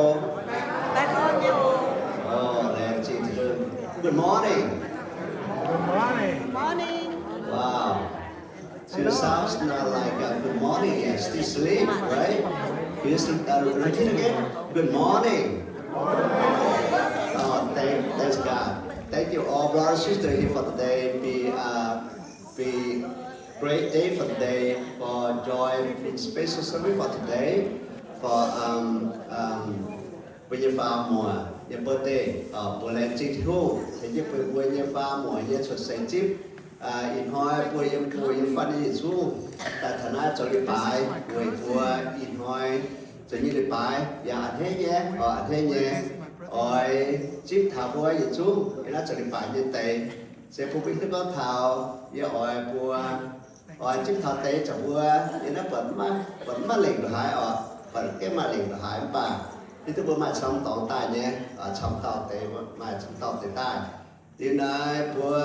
Good morning. Good morning. Wow. It sounds not like a good morning yet. Still sleep, right? Can you still, uh, repeat again? Good morning. Oh, thank, thanks God. Thank you all, brother, sister here for today. Be, uh, be great day for today for joy in special service for today for, um, um, mbuo nyei faam muoc nyei birthday, mbuo laengz zingh Tin-Hungh tengx jienv mbuo nyei faam muoc nyei cuotv seix zipv. Ih hnoi mbuo yiem, mbuo yiem fun nyei yietc zungv daaih taux naaiv zoux leiz-baaix weic mbuo ih hnoi zoux nyei leiz-baaix yaac a'hneiv nyei, a'hneiv nyei oix zipv taux mbuo yietc zungv yiem naaiv zoux leiz-baaix nyei deix. Se bun mbuo hiuv duqv gorngv taux yie oix mbuo oix zipv taux deix caux mbuo yiem naaiv buatc maiv, buatc maiv lengc ndongc haaix oc, buatc gengh maaih lengc ndongc haaix mv baac hiuv duqv mbuo maaih camv dorngx daaih nyei, camv dauh deix, maaih camv dauh deix daaih. Liuz naaiv mbuo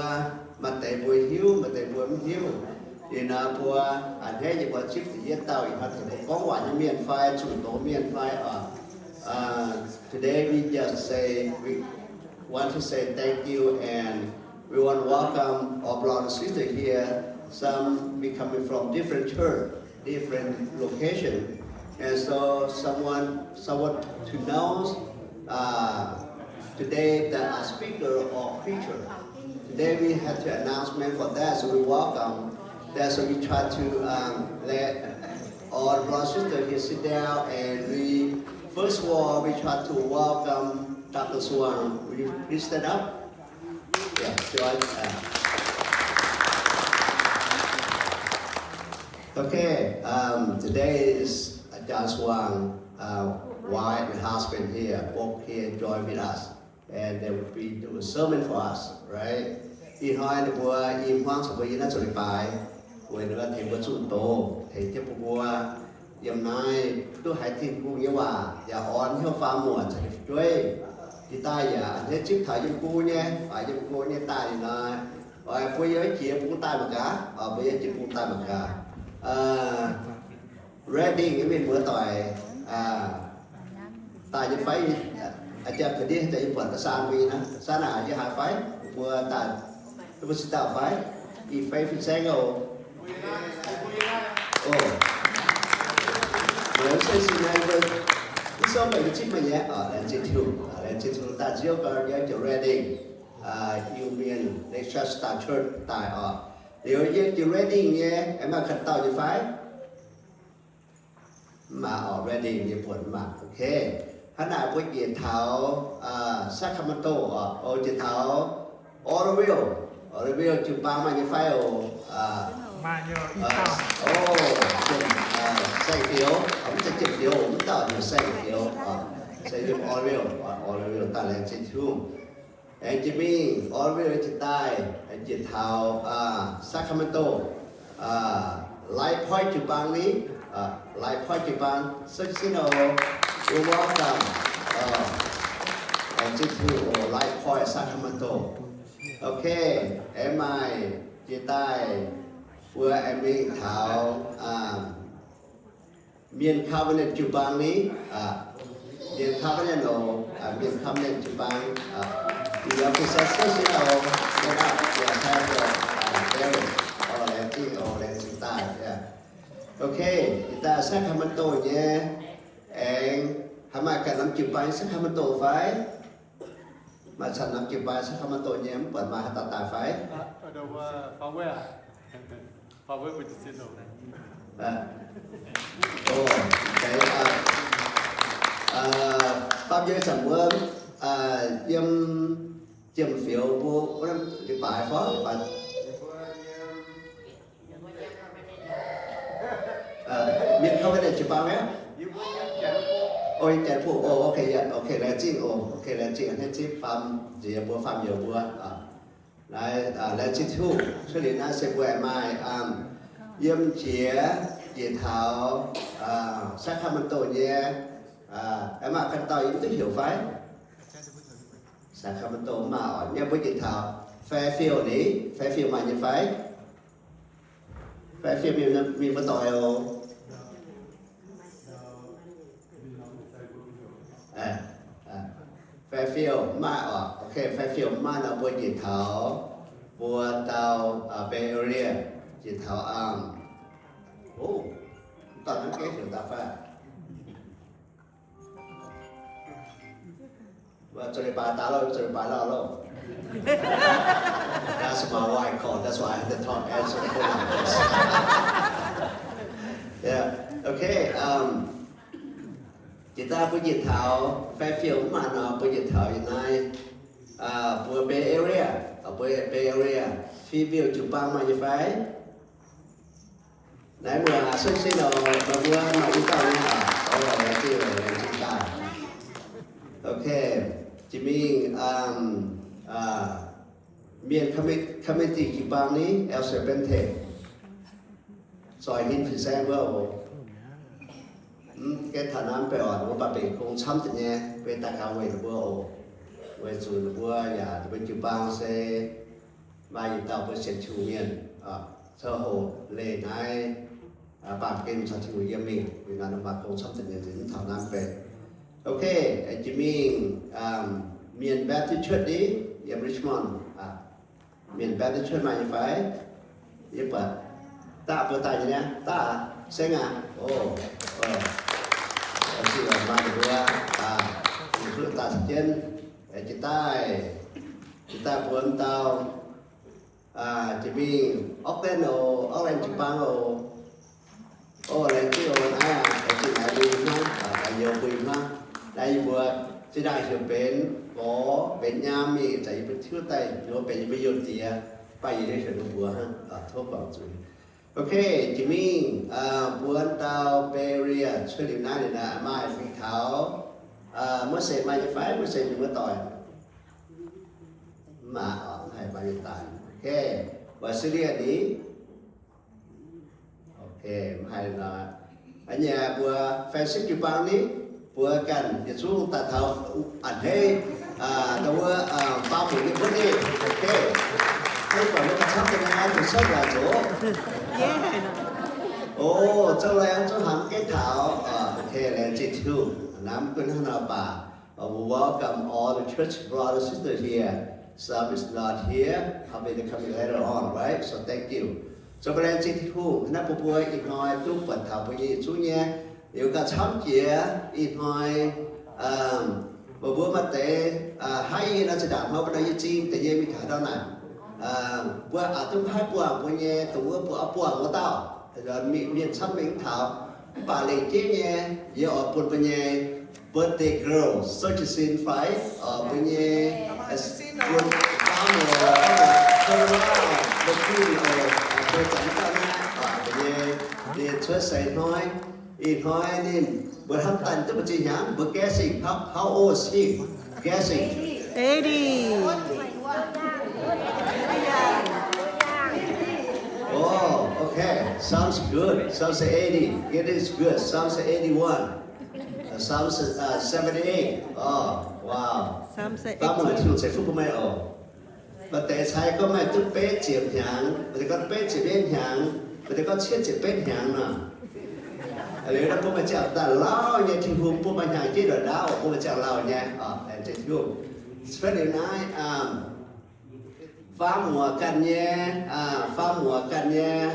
maaih deix mbuo hiuv, maaih deix mbuo mv hiuv. Liuz naaiv mbuo a'hneiv nyei mbuo zipv zuqc yietc dauh ih hnoi tengx mbuo gorngv waac nyei mienh fai zuqc doz mienh fai oc. Today we just say, we want to say thank you, and we want to welcome our brother and sister here. Some we coming from different church, different location. And so someone, someone to know, uh, today the, uh, speaker or preacher. Today we had the announcement for that, so we welcome that. So we try to, um, let all the brother sister here sit down, and we, first of all, we try to welcome Doctor Suang. Will you please stand up? Yeah, join. Uh, okay, um, today is John Suang, uh, wife and husband here, both here join with us. And they will be do a sermon for us, right? Ih hnoi ninh mbuo i hmuangv caux mbuo yiem naaiv zoux leiz-baaix, weic ninh mbuo tengx mbuo zunh doz, tengx jienv bun mbuo yiem naaiv duqv haiz Tin-Hungh nyei waac, yaac orn hnyouv faam muoc caux fu'jueiv. Jiex daaih yaac a'hneiv zipv taux yiem go nyei, yiem go nyei daaih liuz nor, oix mbuo yiem jiex bung daaih mangc gaax, mbuo yiem jiex bung daaih mangc gaax. Reading nyei mienh muoz doic daaih nyei fai? A'jang ga'ndiev daaih yie buatc saan mbuo nyei naaiv, saan aac, yie haiz fai? Mbuo daaih, mbuo cingx daaih fai? Ih fai fin-saeng oc. Oc, mv se sin naaiv mbuo mv sou meih mbuo zipv meih nyei. Laengz zingh Tin-Hungh, laengz zingh Tin-Hungh daaih nziouv gau nyei jiex Reading, Iu Mien National Star Church daaih oc. Liuz yie jiex Reading nyei, aengx maaih ganh dauh nyei fai? Mv maaih oc, Reading nyei buonc mv maaih. Ok. Hnangv naaic mbuo jiex taux Sacramento oc, o, jiex taux Oroville. Oroville jiu-baang maaih nyei fai oc? O, Saeng Fioux, mv zeiz Jiem Fioux, mv dauh heuc Saeng Fioux oc. Se yiem Oroville, Oroville daaih laengz zingh Tin-Hungh. Aengx jiex mingh Oroville jiex daaih, aengx jiex taux Sacramento, Light Point jiu-baang ni, Light Point jiu-baang, sou sin oc, you're welcome. Laengz zingh Tin-Hungh oc, Light Point, Sacramento. Ok, aengx maaih jiex daaih mbuo aengx mingh taux Mienh Covenant jiu-baang ni, Mienh Covenant oc, Mienh Covenant jiu-baang, Mienh Covenant, laengz zingh daaih. Ok, jiex daaih Sacramento nyei, aengx haaix maaih ganh norm jiu-baang Sacramento fai? Maaih camv norm jiu-baang Sacramento nyei, mv buatc maaih haaix dauh daaih fai? Faam-youz zanc mbuo yiem Jiem Fioux mbuo wuov leiz-baaix fai? Mienh Covenant jiu-baang aqv? O, Janx-Bung. O, ok, ok, laengz zingh oc. Ok, laengz zingh a'hneiv zipv faam-nziex mbuo, faam-youz mbuo. Laengz zingh Tin-Hungh, cuotv liuz naaiv se mbuo maaih yiem jiex, jiex taux Sacramento nyei, maaih ganh dauh yie mv duqv heuc fai? Sacramento mv maaih oc. Nyei mbuo jiex taux Fairfield ni, Fairfield maaih nyei fai? Fairfield mingh mbuo doic oc. Fairfield maaih oc. Okay, Fairfield maaih nor mbuo njiec taux, mbuo dau Bay Area njiec taux, o, dauh naaiv gengh heuc daaih fai? Zuqc leiz-baaix daaih loh, zuqc leiz-baaix lauh loh. That's my wife call. That's why I have to talk, answer the phone like this. Yeah. Okay. Jiex daaih mbuo njiec taux Fairfield mv maaih nor, mbuo njiec taux yiem naaiv, mbuo Bay Area, mbuo Bay Area, Fairfield jiu-baang maaih nyei fai? Naaiv muoz-doic, se se nor, mbuo maaih i dauh nyei, laengz zingh, laengz zingh daaih. Okay, jiex mingh, mienh committee jiu-baang ni, El Serpente, zoih hinh fin-saeng mbuo oc. Mv gaengh taux naaiv mv baac oc, mbuo baac benx gong camv deix nyei, beiv daaih gauh weic mbuo oc. Weic zuqc mbuo yaac mbuo jiu-baang se maaih yietc dauh mbuo sienx Tin-Hungh mienh, ziangh hoc leih naaiv baamh gen caux Tin-Hungh yiem mingh, weic naaiv maaih gong camv deix nyei nzengc mv taux naaiv mv baac. Okay, jiex mingh, mienh Baptist Church ni, yiem Richmond, mienh Baptist Church maaih nyei fai? Yie buatc daaih mbuo daaih nyei niaa, daaih seng aac. O, maaih mbuo, mbuo daaih caux jienv, jiex daaih, jiex daaih mbuo m'dauh, jiex mingh Auckland oc, Auckland jiu-baang oc. O, laengz zingh oc, naaiv aqv, laengz zingh naaiv mbuo hnangv, daaih youz mbuo hnangv. Naaiv yie mbuo zinh ndaangc heuc benx gorx, benx nyaam mingh, za'gengh yie mbuo tiuv daaih heuc benx yie mbuo youz diex, mv baac yie heuc ninh mbuo hnangv, tov guangc zuiz. Okay, jiex mingh mbuo dauh Bay Area cuotv liuz naaiv ninh maaih mingh taux, Mose maaih nyei fai? Mose mienh muoz-doic, mv maaih, mv haih maaih nyei daaih. Okay, Australia ni? Okay, mv haih nor. A'nyei mbuo Fairfield jiu-baang ni, mbuo ganh yietc zungv daaih taux a'hneiv, dongh wuov faam muoc nyei birthday. Okay, mv baac mbuo ganh camv deix nyei, zuqc cuotv waac zoux. O, zungv laengz zungv hnamv gaengh taux. Okay, laengz zingh Tin-Hungh. Naaiv mv gunv hnangv nor baac, we welcome all the church brother sister here. Some is not here, probably they coming later on, right? So thank you. So mbuo laengz zingh Tin-Hungh, naaiv bun mbuo ih hnoi duqv buatc taux mbuo nyei yietc zungv nyei, liuz gauh camv jiex ih hnoi, mbuo mbuo maaih deix, haiv yie nor zinh ndaangc hnoi mbuo nor yie zingh deix nyei mingh taux haaix dauh naaic, mbuo aqc duqv maiv buangh mbuo nyei, dongh wuov mbuo oix buangh wuov dauh, mienh camv mingh taux, mv baac lengc jeiv nyei, yie oix bun mbuo nyei birthday girl, Sochie Sin fai, mbuo nyei, mbuo, mbuo, mbuo, mbuo, mbuo nyei, ninh cuotv seix hnoi, ih hnoi ninh, mbuo hnamv daaih duqv mbu'ziex hnyangx, mbuo guessing, how, how old is he? Guessing. Eighty. Oh, okay. Sounds good. Some say eighty. It is good. Some say eighty-one. Uh, some say, uh, seventy-eight. Oh, wow. Some say eighty. Faam muoc Tin-Hungh ceix fuqv bun meih oc. Maaih deix cai gorngv maaih duqv betv ziepc hnyangx, maaih deix gorngv betv ziepc yietv hnyangx, maaih deix gorngv cietv ziepc betv hnyangx nor. Liuz naaiv bun meih ziangh daaih lauh nyei, Tin-Hungh bun maaih hnyangx-jeiv ndongc ndaauv, bun meih ziangh lauh nyei. Laengz zingh Tin-Hungh. Cuotv liuz naaiv, faam muoc ganh nyei, faam muoc ganh nyei,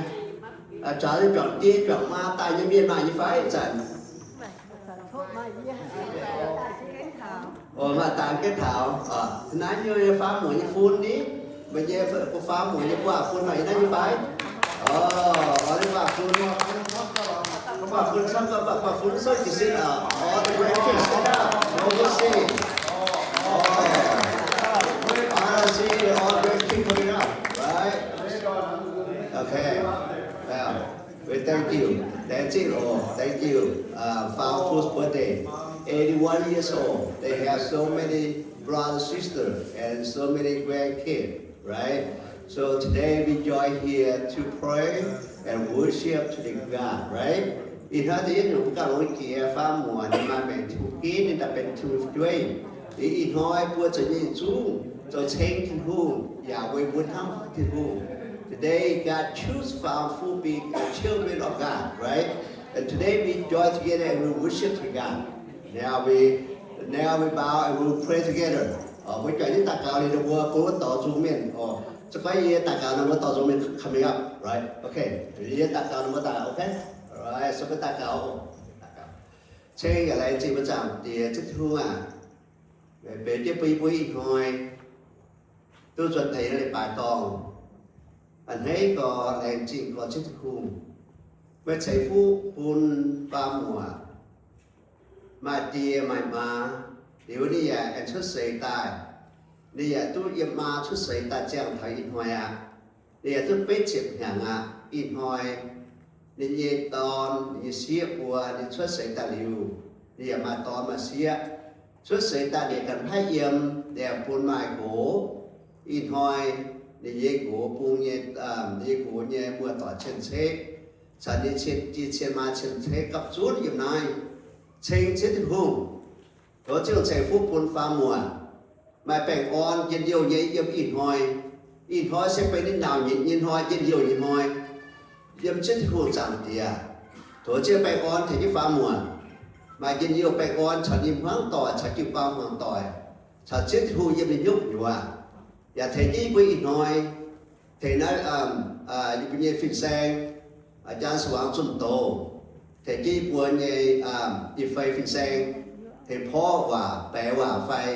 zuangx nyei juangc die juangc maa daaih nyei mienh maaih nyei fai ih zanc? O, maaih dangx gaengh taux. Naaiv nyei faam muoc nyei fun ni, meih nyei faam muoc nyei guaax fun maaih yiem naaiv nyei fai? O, o, nyei guaax fun, guaax fun camv, guaax fun so jiez sin aqv. All the grandkids stand up. Go, go see. O, I see all grandkids coming up, right? Okay. Yeah. We thank you. Laengz zingh oc. Thank you. Uh, Faam Fu's birthday. Eighty-one years old. They have so many brother, sister, and so many grandkids, right? So today we join here to pray and worship to the God, right? Ih hnoi da'yietv nyungc mbuo ganh longx jiex faam muoc ninh maaih maengc Tin-Hungh ginv, ninh daaih benx Tin-Hungh fu'jueiv. Ih hnoi mbuo zoux nyei yietc zungv zoux ceng Tin-Hungh yaac weic mbuo hnamv Tin-Hungh. Today God choose Faam Fu be the children of God, right? And today we join together and we worship to God. Now we Now we bow and we pray together. Mbuo juangc jienv daux gaux liuz, mbuo bun wuov dorh nzung mienh. Za'gengh yie daux gaux nor, mbuo dorh nzung mienh coming up, right? Okay. Yie daux gaux nor, mbuo daux gaux, okay? Alright, so mbuo daux gaux. Ceng yaac laengz zingh mbuo Zaangc Diex Ziouv Tin-Hungh aac, meih benx jienv bun yie mbuo ih hnoi duqv nzuonx taux leiz-baaix dorngh. A'hneiv gorx, laengz zingh gorx Ziouv Tin-Hungh, meih ceix fuqv bun faam muoc, maaih die maaih maa, liuz ninh yaac aengx cuotv seix daaih. Ninh yaac duqv yiem maa cuotv seix daaih ziangh taux ih hnoi aqv. Ninh yaac duqv betv ziepc hnyangx aqv. Ih hnoi ninh nyei dorn, ninh nyei sieqv mbuo, ninh cuotv seix daaih liuz, ninh yaac maaih dorn maaih sieqv. Cuotv seix daaih ninh ganh maiv yiem, ninh yaac bun maaih nqox. Ih hnoi ninh nyei nqox bung nyei, ninh nyei nqox nyei muoz-doic cien-ceqv caux ninh nyei cien, cien maa cien-ceqv gapv zunv yiem naaiv. Ceng Ziouv Tin-Hungh, tov Ziouv ceix fuqv bun faam muoc, maaih baengh orn njien-youh nyei yiem ih hnoi. Ih hnoi se benx ninh nauc nyitc nyei hnoi, njien-youh nyei hnoi. Yiem Ziouv Tin-Hungh Zaangc Diex, tov Ziouv baengh orn tengx jienv faam muoc, maaih njien-youh baengh orn caux ninh hmuangv doic, caux jiu-baang hmuangv doic, caux Ziouv Tin-Hungh yiem ninh hnyouv gu'nyuoz. Yaac tengx jienv yie mbuo ih hnoi, tengx naaiv yie mbuo nyei fin-saeng, jaan se wangx zunh doz, tengx jienv yie mbuo nyei i fei fin-saeng, tengx porv waac, baeqc waac fai,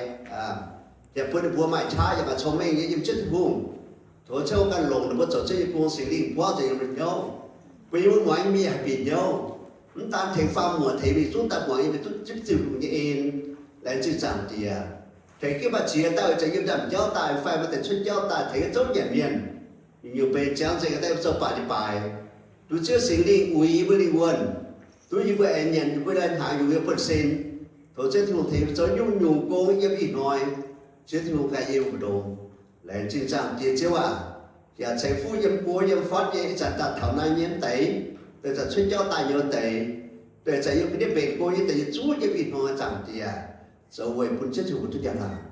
yaac bun ninh mbuo maaih qaqv yaac maaih cong-mengh nyei yiem Ziouv Tin-Hungh. Tov Ziouv ganh longc ninh mbuo zoux Ziouv nyei gong, Singx Lingh buangv nzengc yiem ninh hnyouv, bun yie mbuo muangx nyei mienh haih bieqc hnyouv. Mv daan tengx faam muoc, tengx mingh zungv daaih muangx yie mbuo duqv zipv ziuh lungh nyei en. Laengz zingh Zaangc Diex. Tengx jienv maaih ziex dauh ih zanc yiem ndaamv-jauv daaih fai maaih deix cuotv jauv daaih, tengx zouv nyanc mienh, nyungc-nyungc benx ziangx nzengc daaih zoux baac li baaix. Duqv Ziouv Singx Lingh uix yie mbuo lingh wuonh, duqv yie mbuo aengx nyanc yie mbuo lai hnaangx yungz yie mbuo buonv-sin. Tov Ziouv Tin-Hungh tengx yie mbuo zoux nyungc-nyungc gong yiem ih hnoi. Ziouv Tin-Hungh ganh yiem mbu'ndongx. Laengz zingh Zaangc Diex Ziouv aac, yaac ceix fuqv yiem guoqv yiem fatv nyei ih zanc daaih taux naaiv nyei mv deix, deix zanc cuotv jauv daaih nyei wuov deix, deix zanc yiem ga'ndiev mbenc gong nyei deix, yie zuqv yiem ih hnoi Zaangc Diex, zoux weic bun Ziouv Tin-Hungh duqv njang-laangc.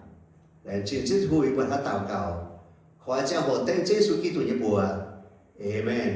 Laengz zingh Ziouv Tin-Hungh, yie mbuo hnangv daux gaux, koi ziangh hoc dengv Ziouv Yesu Giduc nyei mbuox. Aamen.